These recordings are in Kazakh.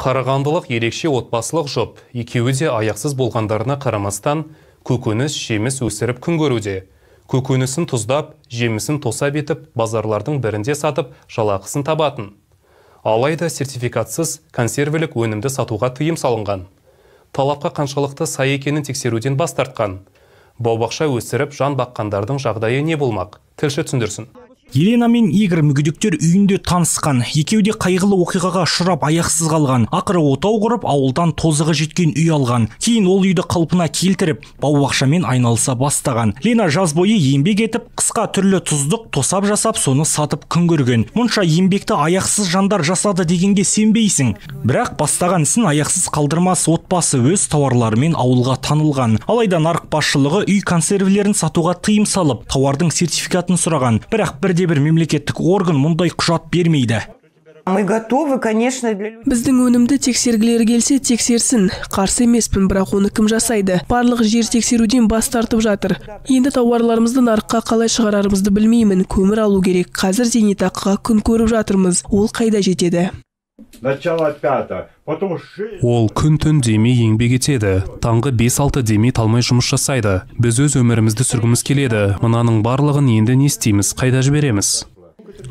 Қарағандылық ерекше отбасылық жұп, екеуі де аяқсыз болғандарына қарамастан көкөніс, жеміс өсіріп күн көруде. Көкөнісін тұздап, жемісін тосап етіп, базарлардың бірінде сатып, жалақысын табатын. Алайда сертификатсыз консервілік өнімді сатуға тыйым салынған. Талапқа қаншалықты сай екенін тексеруден бас тартқан. Бау-бақша өсіріп, жан баққандардың жағдайы не болмақ? Тілші түсіндірсін. Елена мен Игорь мүгедектер үйінде танысқан. Екеуі де қайғылы оқиғаға ұшырап аяқсыз қалған. Ақыры отау құрып, ауылдан тозығы жеткен үй алған. Кейін ол үйді қалпына келтіріп, бау-бақшамен айналыса бастаған. Лена жаз бойы еңбек етіп, қысқа түрлі тұздық тосап жасап, соны сатып күн көрген. Мұнша еңбекті аяқсыз жандар жасады дегенге сенбейсің. Бірақ бастаған ісін аяқсыз қалдырмас отбасы өз тауарларымен ауылға танылған. Алайда нарық басшылығы үй консервілерін сатуға тыйым салып, тауардың сертификатын сұраған. Бірақ бірде бір мемлекеттік орган мұндай құжат бермейді. Мы готовы, конечно, для людей. Біздің өнімді тексергілері келсе, тексерсін. Қарсы емеспін, бірақ оны кім жасайды? Барлық жер тексеруден бас тартып жатыр. Енді тауарларымызды нарыққа қалай шығарарымызды білмеймін. Көмір алу керек. Қазір зейнетақыға күн көріп жатырмыз. Ол қайда жетеді? Начало пятого, потом шесть. Ол күн-түн демей еңбек етеді. Таңғы 5-6 демей талмай жұмыс жасайды. Біз өз өмірімізді сүргіміз келеді. Мынаның барлығын енді не істейміз, қайда жібереміз?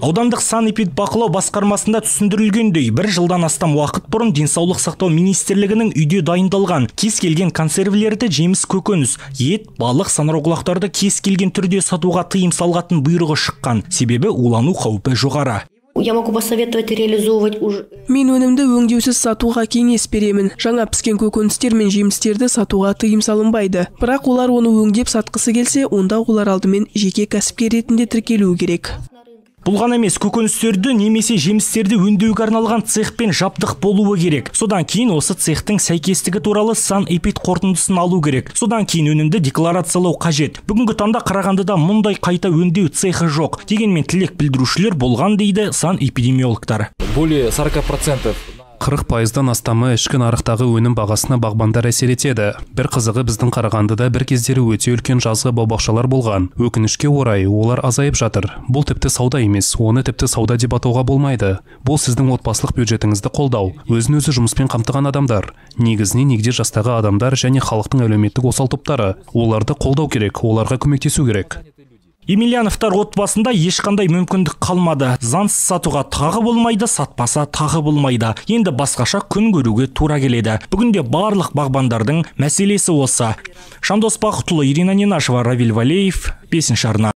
Аудандық санэпидбақылау басқармасында түсіндірілгендей, бір жылдан астам уақыт бұрын Денсаулық сақтау министрлігінің үйде дайындалған кез келген консервілерді, жеміс, көкөніс, ет, балық, саңырауқұлақтарды кез келген түрде сатуға тыйым салатын бұйрығы шыққан. Себебі улану қаупі жоғары. Я могу посоветовать реализовывать уже. Мен өнімді өңдеусіз сатуға кеңес беремін. Жаңа піскен көкөністер мен жемістерді сатуға тыйым салынбайды. Бірақ олар оны өңдеп сатқысы келсе, онда олар алдымен жеке кәсіпкер ретінде тіркелуі керек. Бұл ғана емес, көкөністерді немесе жемістерді өңдеуге арналған цех пен жабдық болуы керек. Содан кейін осы цехтің сәйкестігі туралы санэпид қорытындысын алу керек. Содан кейін өнімді декларациялау қажет. Бүгінгі таңда Қарағандыда мұндай қайта өңдеу цехы жоқ. Дегенмен тілек білдірушілер болған, дейді санэпидемиологтар. Более 40%. 40%-дан астамы ішкі нарықтағы өнім бағасына бағбандар әсер етеді. Бір қызығы, біздің Қарағандыда бір кездері өте үлкен жазғы бау-бақшалар болған. Өкінішке орай, олар азайып жатыр. Бұл тіпті сауда емес, оны тіпті сауда деп атауға болмайды. Бұл сіздің отбасылық бюджетіңізді қолдау, өзін өзі жұмыспен қамтыған адамдар, негізінен егде жастағы адамдар және халықтың әлеуметтік осал топтары. Оларды қолдау керек, оларға көмектесу керек. Емельяновтар отбасында ешқандай мүмкіндік қалмады. Заңсыз сатуға тағы болмайды, сатпаса тағы болмайды. Енді басқаша күн көруге тура келеді. Бүгінде барлық бағбандардың мәселесі осы. Жандос Бақытұлы, Ирина Ненашева, Равиль Валеев, 5 арна.